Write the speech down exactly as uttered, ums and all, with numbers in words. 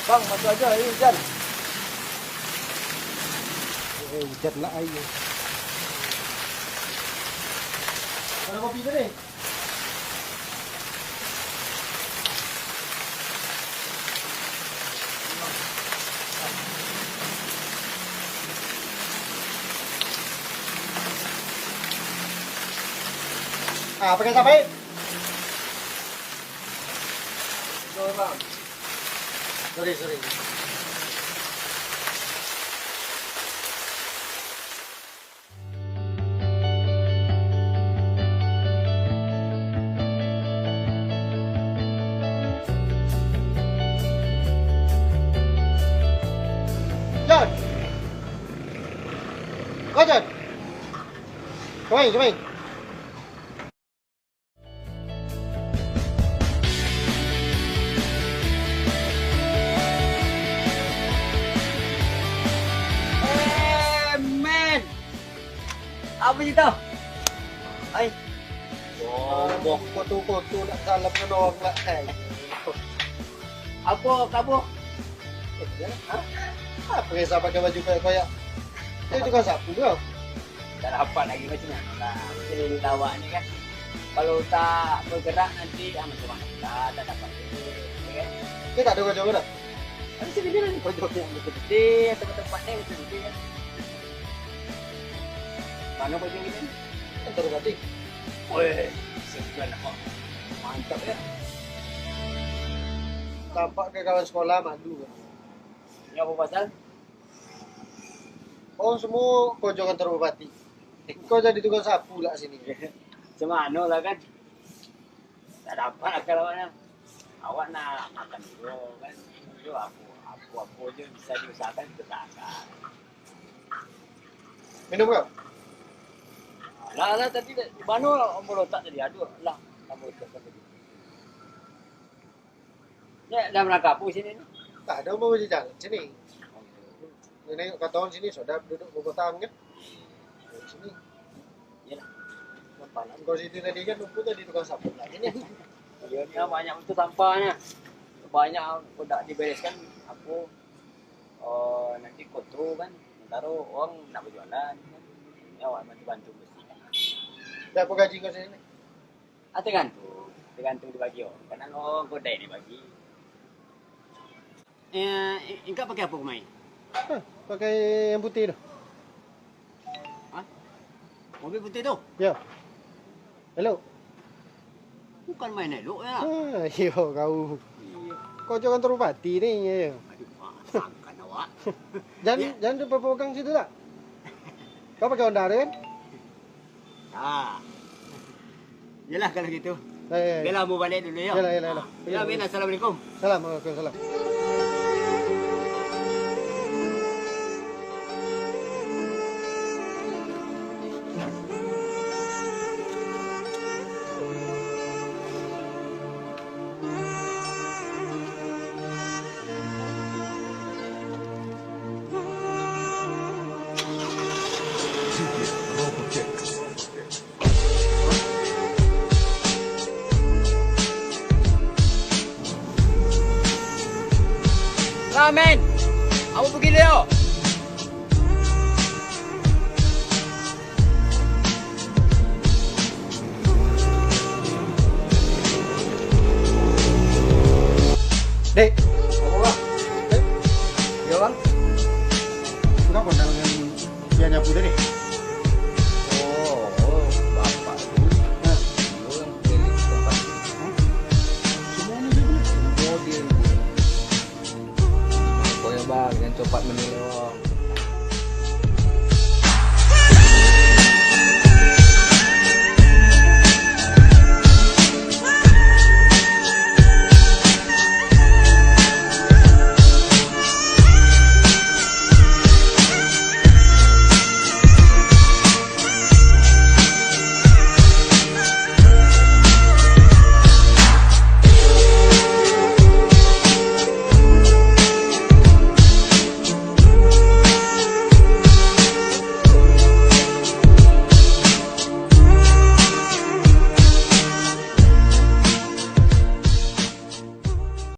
Bang, masuk aja, ayo hujan. Eh, hujan lah ayo. Ada kopi tadi? Ah, pakai sampai? Sorry, sorry. John! Kau, John! Kemai, kemai! Eh, men! Apo cerito? Ai. Oh, bok koto-koto nak salam dengan orang lah. Ai. Apo kabo? Eh, ha? Apo yang sahabat pakai baju koyak-koyak? Itu tukang sapu ke? Tak dapat lagi macam mana lah. Macam ni awak ni kan. Kalau tak bergerak nanti, ah, macam mana pula tak dapat duit, ya kan? Dia tak ada orang jauh dah? Tapi sebenarnya ni pojok yang betul-betul, tempat-tempat ni betul-betul kan. Mana pojok kita ni? Kan terobati. Weh, sebulan apa? Mantap ya. Tampak ke kawan sekolah malu. Ini apa pasal? Oh, semua pojok kan terobati. Kau jadi tukang sapu lah sini. Macam mana lah kan? Tak dapat lah kalau nak. Awak nak makan dulu kan. Dulu apa, apa-apa je bisa diusahakan, kita usahakan. Minum kau? Lah, lah, tadi di mana Om Botak tadi? Aduh, lah. Om Botak tadi. Nya, dah berangkat apa sini ni? Tak ada, mau jalan sini. Dia nengok katon sini, sudah duduk berkotang kan? Dari sini. Iyalah. Nampak lah. Kau situ tadi kan, lupa tadi tukang sapu lah. Ini. Iya, ni banyak betul sampahnya. Banyak kau tak dibereskan, apa, eh, nanti kotor kan. Sementara orang nak berjualan kan. Ya, awak bantu-bantu bersihkan. Berapa gaji kau sini? Ah, tergantung. Tergantung dibagi orang. Kadang orang kodai dibagi. Eh, i-, ingkak pakai apa kemari? Hah, pakai yang putih tu. Hah? Mobil putih tu? Ya. Elok. Bukan main elok ya. Ah, iyo, kau. Iyo. Kau jangan terobati ni, ya. Aduh, maafkan awak. Jangan, ya. Jangan terpegang situ tak? Kau pakai Honda tu kan? Ah. Yalah kalau gitu. Ya, ya, ya. Bella mau balik dulu ya. Yalah, yalah, yalah. Ah. Ya, Bella, assalamualaikum. Salam, waalaikumsalam. Lah, men. Ambo pigi dulu yo. Dek. Apo, Bang? Dek. Yo, Bang. Enggak, Bang, dalam yang dia nyapu tadi. Oh, oh, bapak tu. Hah? Dia yang pilih tempat tu. Hah? Semua ni dia punya. Semua dia yang punya. Pokoknya, Bang, jangan cepat menilai orang.